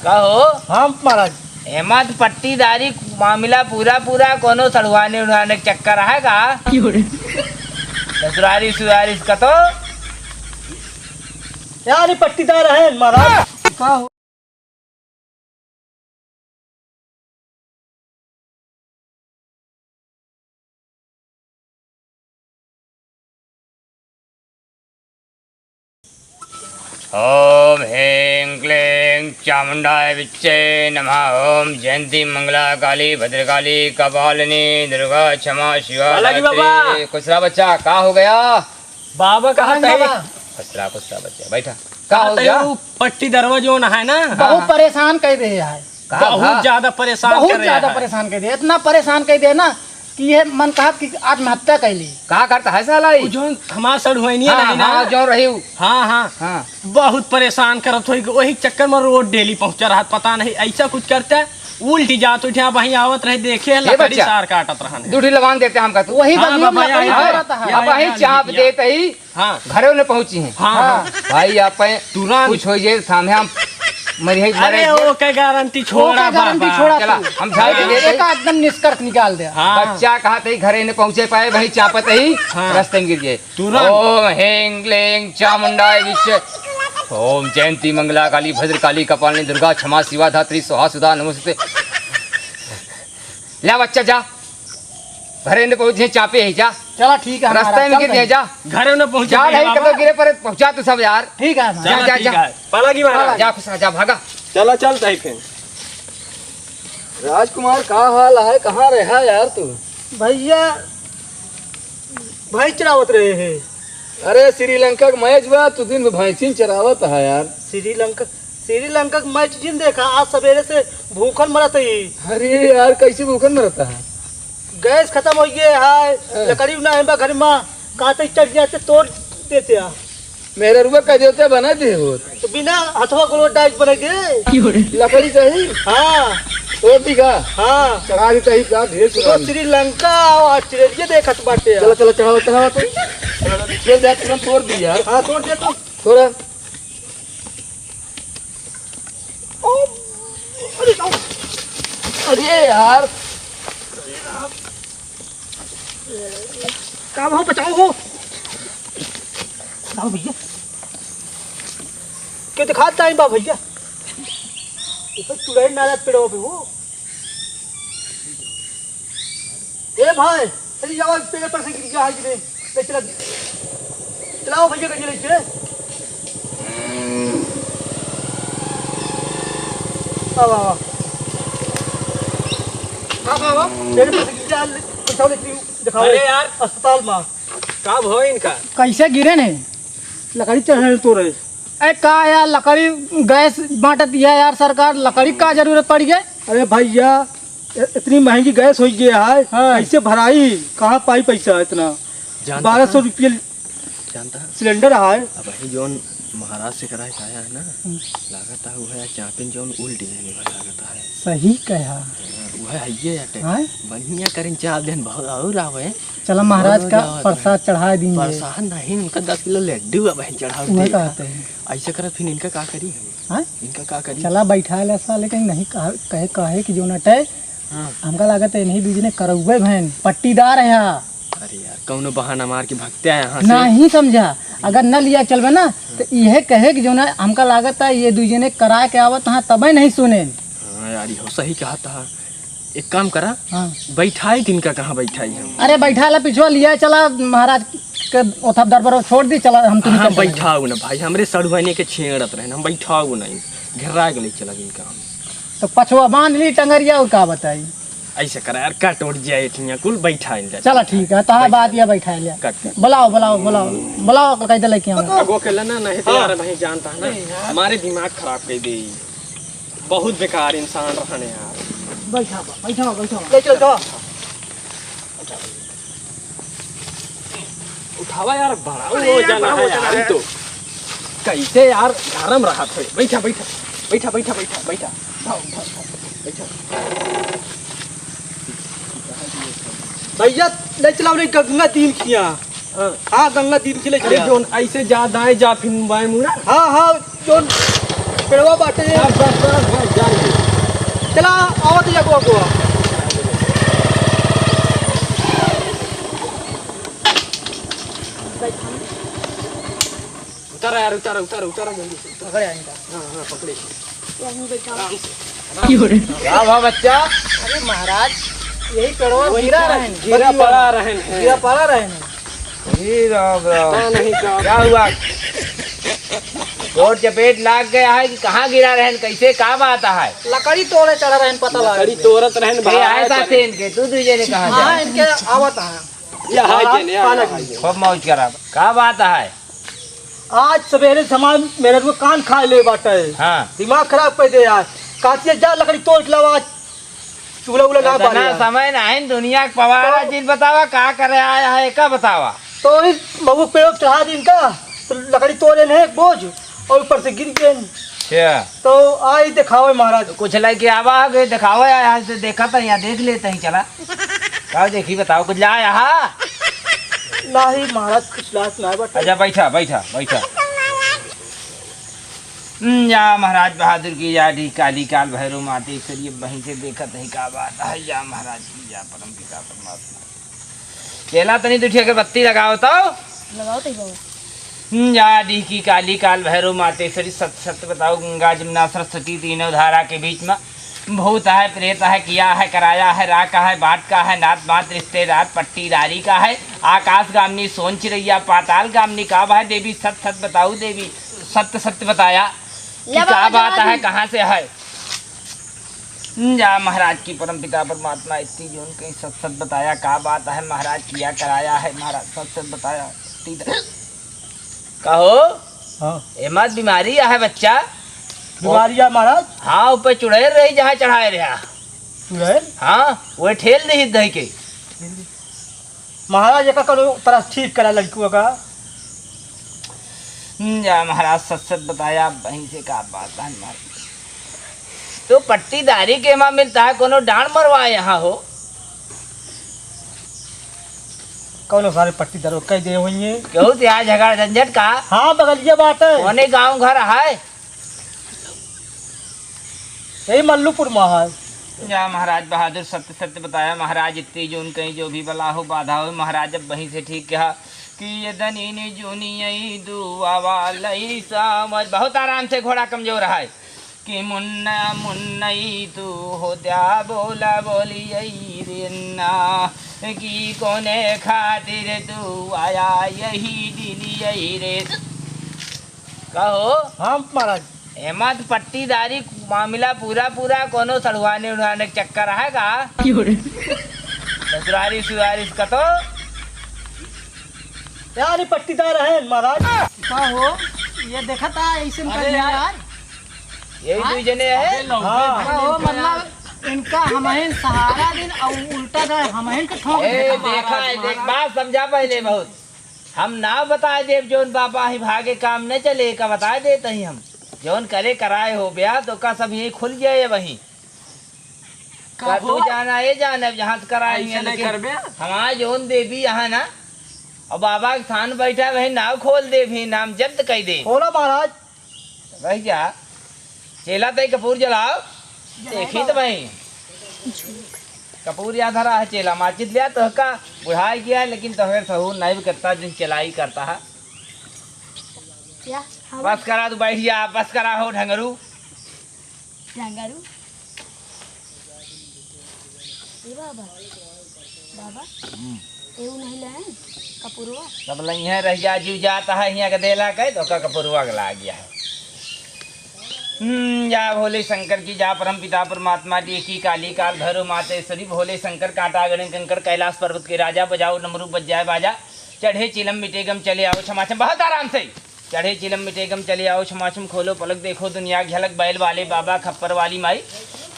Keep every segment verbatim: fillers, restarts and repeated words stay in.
का हो? हाँ महाराज। एमा त पट्टीदारी मामला पूरा पूरा कोनो सड़ुआने उड़ुआने के चक्कर है का? क्यों रे? ससुरारी सुरारी से कतो? यार, ये पट्टीदार है महाराज। का हो? ओम ह्रीं क्लीं चामुंडाय विच्चे नमः। ओम जयंती मंगला काली भद्रकाली कपालिनी दुर्गा क्षमा शिवा बालाजी धात्री। बाबा। खुश रहा बच्चा, का हो गया? बाबा कहाँ कहाँ थे? बाबा? खुश रहा, खुश रहा बच्चा, बैठा। का कहाँ हो थे गया? वो पट्टीदरवा जोन है ना? बहुत हाँ। परेशान कर रहे हैं। का बहुत भा? ज्यादा परेशान बहुत कर रहा ज्यादा है। परेशान कर दिया, इतना परेशान कर दिया ना कि ये मन कहा कि आत्महत्या कर ली। का करता है साला ई? वो जोन हमार सड़ुआइनिया हाँ, नहीं ना? हाँ, जोन रही उ। हाँ, हाँ। हाँ। बहुत परेशान करत होई, वही चक्कर में रोज डेली पहुंचा रहा, पता नहीं ऐसा कुछ करता है, उल्टी जात उठे, वहीं आवत रहे, देखे ए लकड़ी बच्चा, सार काटत रहन है। दूठी लवांग देते हमका तू। वही हाँ, बंगलो में बाबा, लकड़ी यहाँ, काटत है। यहाँ, अब वहीं यहाँ, चाप यहाँ। देते ही हाँ। घरे न पहुंची हैं। हाँ, हाँ। भाई, आप पे तुरंत। कुछ हो जाए, सामने हम मरिहे, अरे, मरे। ओके गारंटी छोड़ा, ओके गारंटी बाबा। छोड़ा चला, तू। हम झाड़ के एक, देते हैं। एक एकदम निष्कर्ष निकाल दे। हाँ। बच्चा कहा थे घरे न पहुंचे पाए, वहीं चापत ही हाँ। रास्ते में गिर गए। तुरंत। ओम ह्रीं क्लीं चामुंडाय विच्चे। ओम जयंती मंगला काली भद्रकाली कपालिनी दुर्गा क्षमा शिवा धात्री स्वाहा सुधा नमोस्तुते। ले बच्चा जा, घरे न पहुंचे, चापे ही जा। चला ठीक है, रास्ता महाराज, में गिर चलते गए, हैं। जा। घरे न पहुंचे, जा, नहीं, बाबा। कतो गिरे पर पहुंचा तू सब यार। ठीक है, महाराज। जा, चला, जा, ठीक जा। है। पलागी महाराज। जा, खुश रहा, जा, भागा। चला, चलते हैं फिर। राजकुमार, का हाल है? कहाँ रहा यार तू? भैया, भैंस चरावत रहे हैं। अरे, श्रीलंका का मैच बा, तू दिन भर भैंसिन चरावत है यार। श्रीलंका, श्रीलंका का मैच जिन देखा, आज सवेरे से भूखन मरत ही। अरे यार, कैसे भूखन मरत है? गैस खतम होइ गए है, हाँ। लकड़ी ना है बा घर में, कहाँ तक चढ़ जाते तोड़ देते हैं। मेहररुआ कह देते बना दे हो। तो बिना हथवा गोलो डाइस बना दे। लकड़ी चाही? हाँ। तोड़ दी का? हाँ। चढ़ा दी तही का ढेर तो सुराही। श्रीलंका और ऑस्ट्रेलिया देखत बाटे। चलो, चलो, चढ़ाओ, चढ़ाओ तो। खेल दे, तुरंत तोड़ दी यार। हाँ, तोड़ दे तो। थोड़ा। ओ, अरे, अरे यार। का भाव बचाओ हो? का भैया? के दिखात टाइम बा भैया? ऊपर चुड़ैल नाला पेड़वा पे हो। ए भाई, अरे ये आवाज पेड़ पर से गिर गया है कि नहीं? ले चला, चलाओ भैया, गंजी लेके। आवा, आवा। आवा, आवा। पेड़ पर से गिर गया, ले, पहुंचाओ, ले, दिखाओ। अरे यार। अस्पताल में। का भो इनका? कैसे गिरे ने? लकड़ी चढ़ने तो रहे। ए, का यार, लकड़ी गैस बांटत है यार सरकार, लकड़ी का जरूरत पड़ गई? अरे भैया, इ-, इतनी महंगी गैस होइ गई है, हाँ। कैसे भराई? कहाँ पाई पैसा इतना? जानता बारह सौ है। रुपये जानता है? सिलेंडर है। अब वही जौन महाराज से कराए के आया है ना, हम्म। लागत है वो है चापिन जौन उल्टी देने वाला लागत है। सही कहा। हाँ, वो है, है ये अटे। हाँ? बढ़िया करें चाप देन बहुत और आवे। चला महाराज का प्रसाद चढ़ाए दीन। प्रसाद नहीं, उनका दस किलो लड्डू अब चढ़ाओ वह दे। कहते हैं। ऐसे करत फिर इनका का करी हम? हाँ? इनका का करी? चला बैठा ले साले, कहीं नहीं कहा, कहे, कहे कि जो नटे, हाँ। हमका लागत है इन्हीं बीच ने करौबे भैन, पट्टीदार है यहाँ। अरे यार, कौनो बहाना मार के भगते हैं यहाँ से। नहीं समझा, अगर न लिया चलबे ना, तो यह कहे कि जो ना हमका लागत है ये दुई जने करा के आवत हाँ तबे नहीं सुने। हाँ यार, ये सही कहा था। एक काम करा, हाँ। बैठाई तिनका कहाँ बैठाई हम? अरे बैठा ला पिछुआ लिया चला महाराज के ओथा दरबार छोड़ दी, चला हम तुम हाँ, चल चला। बैठाऊ ना भाई, हमरे सड़ुआने के छेड़त रहे, हम बैठाऊ नहीं, घेरा के ले चला इनका हम। तो पछुआ बांध ली टंगरिया और का बताई? ऐसे करा यार, कट उठ जाए ठिया कुल बैठा ले। चला ठीक है, तो हाँ, बैठा बात ले। या बैठा लिया। कट, कट। बुलाओ, बुलाओ, बुलाओ, बुलाओ, कह दे लेके आओ। अगो के लेना नहीं तो हाँ। यार, नहीं जानता है ना, नहीं यार। हमारे दिमाग खराब कर दे। बहुत बेकार इंसान रहने यार। बैठा बा, बैठा बा, बैठा बा। ले चल, चल। उठावा यार, बड़ा अरे वो यार, जना बड़ा है वो जना यार, है। तो कैसे यार गरम रहा थे। बैठा, बैठा, बैठा, बैठा, बैठा, बैठा। उठा, उठा, उठा, बैठा। भैया, ले चलाओ रे गंगा दीन खिया। हाँ। हाँ, गंगा दीन खिले अरे खिया। जोन ऐसे जा दाएं जा फिर बाएं मुड़ा। हाँ, हाँ, जोन पेड़वा बाटे। बस, बस, बस, बस, जा, उतारा यार, उतारा, उतारा, उतारा जल्दी से, उतारा। पकड़े आएंगे। हाँ, हाँ, पकड़े। आराम से। क्या हुआ बच्चा? अरे महाराज, यही पेड़वा वही गिरा तो रहेन, गिरा पड़ा रहेन। गिरा पड़ा रहेन। हे राम राम। पता नहीं क्या क्या हुआ? चोट चपेट लाग गया है कि कहाँ गिरा रहेन? कैसे, का बात है? लकड़ी तोड़े चढ़ा रहेन, पता लगा लकड़ी के। तोड़त रहेन, ये भाई, आए साथे इनके, तू दुई जने कहाँ हाँ, जाए? इनके आवत है। या हाय हाँ, के ने, या पालक हाय में। के। खूब मौज करा। का बात है? आज सवेरे से हमार मेहररुआ कान खाए ले बाटे। हाँ। दिमाग खराब कर दे यार। कहती है, "जा लकड़ी तोड़ लावा, आज चूल्हा उल्हा ना तो बारे ना यार।" समय ना है, दुनिया के पवारा तो चीज बतावा, का करे आया है, का बतावा? तो इस बबू पेड़ चढ़ा दिन का, तो लकड़ी तोड़े ने एक बोझ और ऊपर से गिर गए। अच्छा। तो आई दिखावे महाराज। कुछ लेके आवा, के दिखावे, यहाँ से देखा था, यहाँ देख लेते हैं, चला। का देखी बताओ, कुछ लाया हा? नाही महाराज, कुछ लात ना बटे। अच्छा, बैठा, बैठा, बैठा। हम्म, या महाराज बहादुर की, या डी काली काल भैरव मातेश्वरी, अब वहीं से देखत है का बात है, या महाराज की, या परम पिता परमात्मा। चेला तनी दुठिया के बत्ती लगाओ तो। लगाओ तो बाबा। हम्म, या डी की काली काल भैरव मातेश्वरी, सत्य सत्य बताओ, गंगा जमुना सरस्वती तीनों धारा के बीच में भूत है, प्रेत है, किया है, कराया है, राख है, बाट का है, नात मात रिश्तेदार, पट्टीदारी का है, आकाश गामिनी, सोन चिरैया, पाताल गामिनी, का भाई देवी, सत सत बताऊ देवी, सत्य सत्य बताया कि का बात है, कहाँ से है? हम्म, जा महाराज की परम पिता परमात्मा इतनी जो उनके सत सत बताया, का बात है महाराज, किया कराया है महाराज, सत सत बताया। कहो, हाँ। एमा त बीमारी आहे बच्चा। बीमारी आहे महाराज? हाँ, ऊपर चुड़ैल रही जहाँ चढ़ाए रहा। चुड़ैल? हाँ, वो ठेल दही दही के। महाराज, एका करो तरह ठीक करा लड़कुआ का। हम्म, जा महाराज, सच सच बताया, वहीं से का बात है हमारी। तो पट्टीदारी के एमा मिलता है, कोनो डांड मरवा यहाँ हो। कौनो सारे पट्टीदार कह दे होइए। केहू से आज झगड़ा झंझट का? हाँ, बगलिया बात है। कौने गाँव घर है? यही मल्लूपुर में है। या महाराज बहादुर सत्य सत्य बताया महाराज, इतनी जून कहीं जो भी बला हो बाधा हो महाराज, अब वहीं से ठीक कहा कि ये दनीन जूनी यही दुआ वालई सामर। बहुत आराम से घोड़ा कमजोर है कि मुन्ना मुन्नई तू हो त्या बोला बोली यही रे ना कि कोने खातिर तू आया यही दिली यही रे। कहो। हाँ महाराज। एमा त पट्टीदारी मामला पूरा पूरा कोनो सड़ुआने उड़ाने के चक्कर है का? क्यों रे? ससुरारी सुरारी से कतो? यार, ये पट्टीदार है महाराज। का हो? ये देखा था ऐसे में अरे कर लिया यार। यार। यही हाँ? दुई जने है? अबे लौंडे हाँ। का हो, मतलब इनका हमहिन सहारा दिन और उल्टा दर हमहिन के ठोक ए, देता। देखा है, देख, बात समझा पहले बहुत। हम नाव बताए देब, जौन बाबा ही भागे काम न चले, का बताए देत ही हम। जौन करे कराए हो ब्याह, तो का सब यही खुल जाए वहीं। का का तू हो? जाना, ये जाने, अब जहाँ से कराए ऐसे हैं, नहीं लेकिन करबे। हमारे जौन देवी यहाँ ना, और बाबा के थान बैठा, वही नाव खोल दे भी, नाम जब्त कर दे। खोला महाराज। रह जा। चेला तई कपूर जलाओ। जलाए देखी तो बाबा। भाई। कपूर या धरा है चेला, माचिस लिया तो का बुढ़ाई गया है, लेकिन तोहरे सहूर नहीं कितना दिन चलाई करता है। क्या? हाँ। बस करा तू, बैठ जा, बस करा हो ढंगरू। ढंगरू। ए बाबा, बाबा, हम्म। एऊ नहीं ले कपुरवा? सब लइहे रह जा, जीव जाता है, हियाँ के देला के, तो का कपुरवा के ला गया है। हम्म, जा भोले शंकर की, जा परम पिता परमात्मा की, की काली काल भैरव मातेश्वरी, भोले शंकर काटा गणे कंकर, कैलाश पर्वत के राजा, बजाओ डमरू बज जाए बाजा, चढ़े चिलम मिटे गम चले आओ छमाछम, बहुत आराम से। चढ़े चिलम मिटे गम चले आओ छमाछम, खोलो पलक देखो दुनिया की झलक, बैल वाले बाबा खप्पर वाली माई,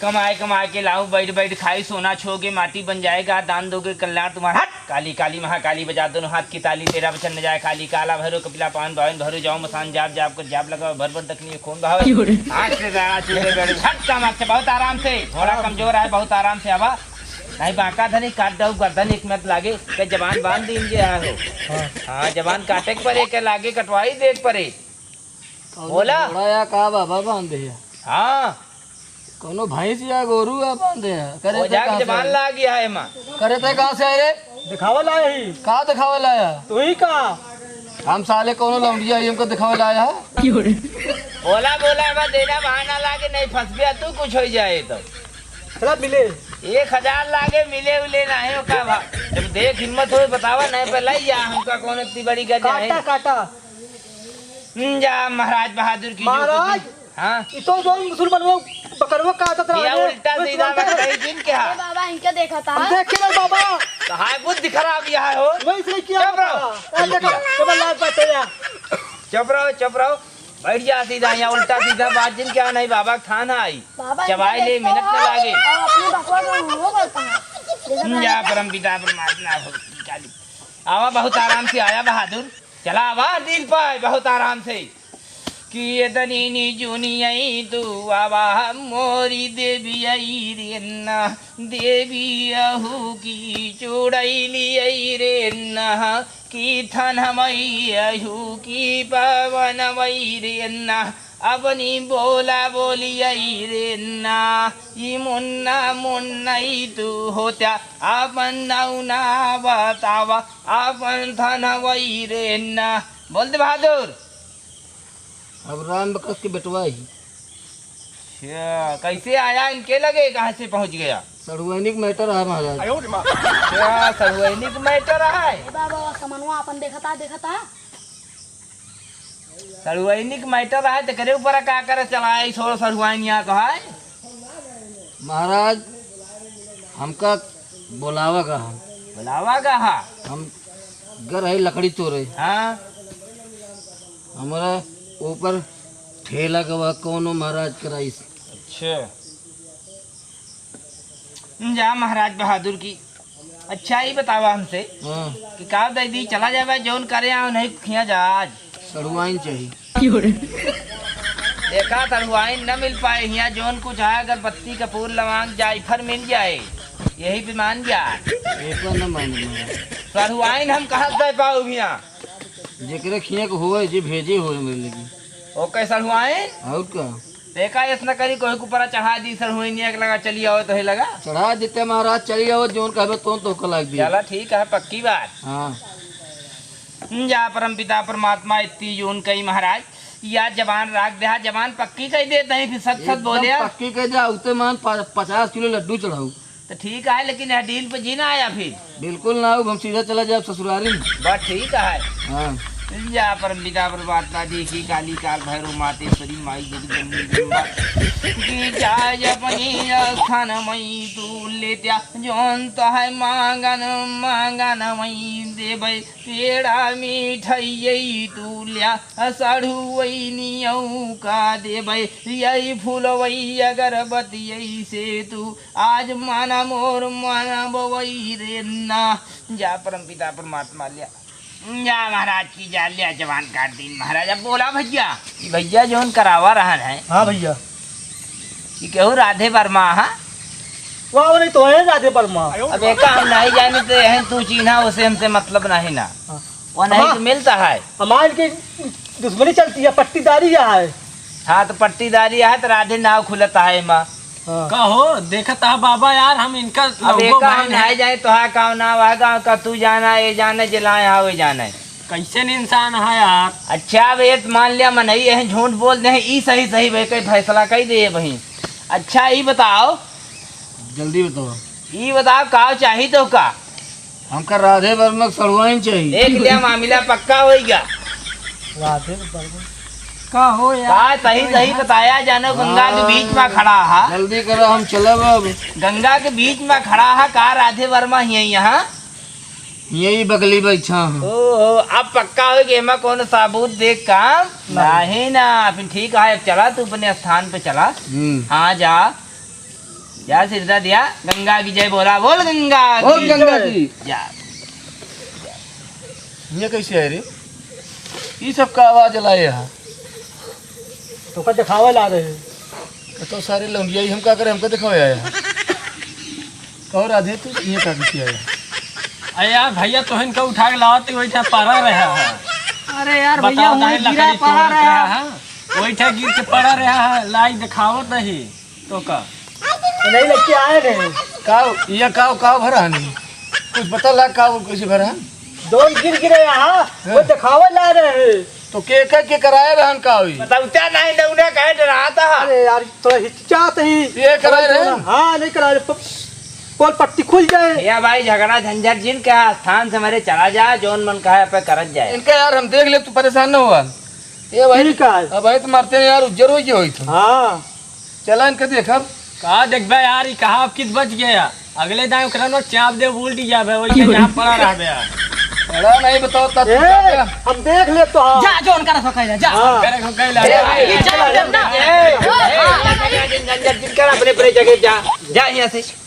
कमाए कमाए के लाऊं बैठ बैठ खाई, सोना छोगे माटी बन जाएगा, दान दोगे कल्याण तुम्हारा। हट! काली काली महाकाली बजा दोनों हाथ की ताली, तेरा वचन न जाए खाली, काला भैरव कपिला पावन बावन भैरव जाओ मसान, जाप जाप कर जाप लगाओ, भर भर दखनी खून बहावे। क्यों रे? आँख से गाना छू ले बैठ, हट काम आँख से, बहुत आराम से, थोड़ा कमजोर है, बहुत आराम से आवा। नहीं बांका धनी काट दऊ गर्दन एक मिनट लागे, के जबान बांध दीन जे आए हो। हाँ। हाँ, जबान काटे के परे, के लागे कटवाई दे के परे। कौनो बोला। घोड़ा या का बाबा बांध दे? हाँ। कौनो भैंस या गोरू आ बांधे हैं। करे थे ओझा के कहाँ से जबान आए? लाग गया है माँ। करे थे कहाँ से आए रे? दिखावे लाए ही। का दिखावे लाया? तू ही का? हम साले कौनो लौंडिया ही हमको दिखावे लाया है? बोला, बोला, बस देना बहाना लागे, नहीं फंस गया तू, कुछ हो जाए तो। चला मिले। एक हजार लागे, मिले उले नहीं हो का भा-, जब देख हिम्मत हो बतावा, नहीं पे लाई जा, हमका कौन इतनी बड़ी गजा है। काटा, काटा। हम्म, जा महाराज बहादुर की जो महाराज, कुछ-, हाँ। ई तो जो मुसलमानवा बकरवा काटत रहा ये है, उल्टा वो सीधा तुरंत मत कही जिन क्या? अरे बाबा, इनके देखा था। हम देख के ना बाबा। तो हाय बुद्धि खराब यहाँ हो। वही से किया चुप रहो। बाबा। ए, देखो, चुप रहो। केवल लाल बात है यार। चुप रहो, चुप रहो। बैठ जा सीधा यहाँ, उल्टा सीधा बात जिन क्या नहीं, बाबा के थान आई। बाबा, चबाई इनके ले, देखो, मिनट न लागे। और अपने बकवा को वो करता है। देखा था जा क्या? परम पिता परमात्मा हो, काली। आवा बहुत आराम से आया बहादुर। चला आवा, डील पाए बहुत आराम से। कि एतनी निजुनी आई तू आवा मोरी देवी आई रे ना, देवी अहू की चुड़ैली आई रे ना, कि थनमई अहू की पवनमई रे ना, अपनी बोला बोली आई रे ना, ई मुन्ना मुन्नई तू होत्या, अपन नौना बतावा, अपन थनवई रे ना। बोल दे बहादुर। अब राम बकस के बेटवा ही। अच्छा, कैसे आया इनके लगे, कहाँ से पहुँच गया? सड़ुआइनिक मैटर है महाराज। अच्छा, सड़ुआइनिक मैटर है। ए बाबा, समनवा अपन देखता, देखता। सड़ुआइनिक मैटर है, तेकरे ऊपर का करे चलाए, सो सड़ुआइन यहाँ का है? महाराज, हमका बोलावा का है। बोलावा का है? हम घर है लकड़ी तोरे। हाँ। हमारा ऊपर ठेला के बा, कौनो महाराज कराइस। अच्छा। जा महाराज बहादुर की। अच्छा, ई बतावा हमसे हाँ। कि का दे दी, चला जावे, जौन करे आओ, नहीं खिया जा आज। सड़ुआइन चाहिए। देखा, सड़ुआइन न मिल पाए, हिया जौन कुछ है, अगरबत्ती, कपूर, लवांग, जायफल मिल जाए, यही पे मान जा। एक बार न माने महाराज। सड़ुआइन हम कहाँ से पाऊ हिया? जेकरे खिया के होए, जे भेजे होए मेरे लगी। ओके सड़ुआइन? और का? देखा, ऐस न करी, कोई के ऊपर चढ़ा दी, सड़ुआइन एक लगा चली आओ तो है लगा। चढ़ा देते महाराज, चली आओ, जौन कहबे तौन तोहका लाग दी। चला ठीक है, पक्की बात। हाँ। जा परम पिता परमात्मा इतनी जून कई महाराज, या जबान राख दे, हाँ, जबान पक्की कह दे, तहीं फिर सच सच एकदम बोले। पक्की कह दे, उते मान प-, पचास किलो लड्डू चढ़ाऊ। तो ठीक है, लेकिन यह डील पे जी ना आया फिर। बिल्कुल ना आऊ, हम सीधा चला जाए ससुरारी। बस ठीक है। हाँ। जा परम पिता परमात्मा देखी, काली काल भैरव मातेश्वरी माई जगदम्बी जम्बा। कि जाय अपनी स्थान मई तू लेत्या, जौन तो है मांगन मांगन मई देबै। पेड़ा मिठाई तू ल्या, सड़ुआइनियौ का देबै, यही फूलवै अगरबत्तियै से तू आज मन मोर मन बवै रे ना। जा परम पिता परमात्मा ल्या। जा महाराज की जा, ल्या जबान काट दीन महाराज। अब बोला भैया, ई भैया जौन करावा रहन है। हाँ भैया। ई केहू राधे वर्मा हा? वाह, वो नहीं तो है राधे वर्मा। अब एका हम नहीं जानी तो यही तू चीन्हा, उसे हमसे मतलब नहीं ना। हाँ। वो नहीं हमा-, तो मिलता है। हमार के दुश्मनी चलती है, पट्टीदारी है। हाँ, तो पट्टीदारी है, तो राधे नाव खुलता है एमा। हाँ। कहो, देखत है बाबा यार, हम इनका अब लौगो एका हम भाई नहीं जाए तो हाँ, का नाव है, गाँव का तू जाना, ये जाने, जिलाए हाँ, वो जाने। कैसे न इंसान है यार? अच्छा, अब ये मान लिया, मनई यही झूठ बोल दे, ई सही सही भाई, कई फैसला कई दे भाई। अच्छा, ई बताओ, जल्दी बताओ। ई बताओ, का चाही तो का? हमका राधे वर्मा के सड़ुआइन चाहिए। देख लिया, मामला पक्का होइगा। राधे वर्मा। का हो यार? का सही सही बताया जानो, गंगा के बीच में खड़ा हा। जल्दी करो, हम चलब अब। गंगा के बीच में खड़ा हा, का राधे वर्मा ही है यहाँ? यही बगली बैठा हूँ। ओहो, अब पक्का हो कि एमा कौनो साबूत देख काम नहीं। नहीं ना, फिर ठीक है, अब चला तू अपने स्थान पे चला। हम्म। हाँ, जा। जा सिरदा दिया, गंगा की जय बोला, बोल गंगा बोल की। गंगा की। जा। ये कैसे है रे? ये सब का आवाज लाए यहाँ? तो का दिखावे ला रहे हैं? तो सारे लौंडिया ही हम का करे, हमका दिखावे आया। कहो राधे, तू ये का किया है? अरे यार भैया, तोहन का उठा के लावत ही वही ठा पड़ा रहा है। अरे यार भैया, बताओ, वही काहे गिरा लकड़ी पड़ा तोड़त रहा। रहा है? वही ठा गिर के पड़ा रहा है, लाई दिखावत नहीं तो का? नहीं लेके आए रहे। काव, ये काव, काव भरा हनी? कुछ पता लगा काव कैसे भरा है? दोन गिर गिरे यहाँ, वो हाँ। दिखावे ला रहे हैं। तो के, के, के कराए रहन काव ई? बताओ, क्या नहीं, नहीं, उन्हें कहे डराता है। अरे यार, थोड़ा हिचकिचात ही। ये कराए रहन? हाँ, नहीं कराए रहे। प-, पोल पट्टी खुल जाए। भैया भाई, झगड़ा झंझट जिन का स्थान से मरे चला जा, जौन मन कहे पे करत जाए। इनका यार हम देख ले, तू परेशान न हुआ। ए भाई, ठीक है। अब भाई तो मरते हैं यार, उज्जर हो गया होई तो। हाँ। चला इनका देखब। का देखबे यार, ई कहाँ अब कित बच गया? अगले दाएं ओकरा न चाप दे, उल्टी जाबे, वैसे यहाँ पड़ा रहबे यार। पड़ा नहीं बताओ, तब ए, हम देख ले तो। जा, जो उनका रखो कह जा। हाँ। करे को कह ले। ए, भाई, ये जा, जा, जा। ए, ए, ए, जिन, जिन, जिन, जिन कर अपने, अपने जगह जा। जा यहाँ से।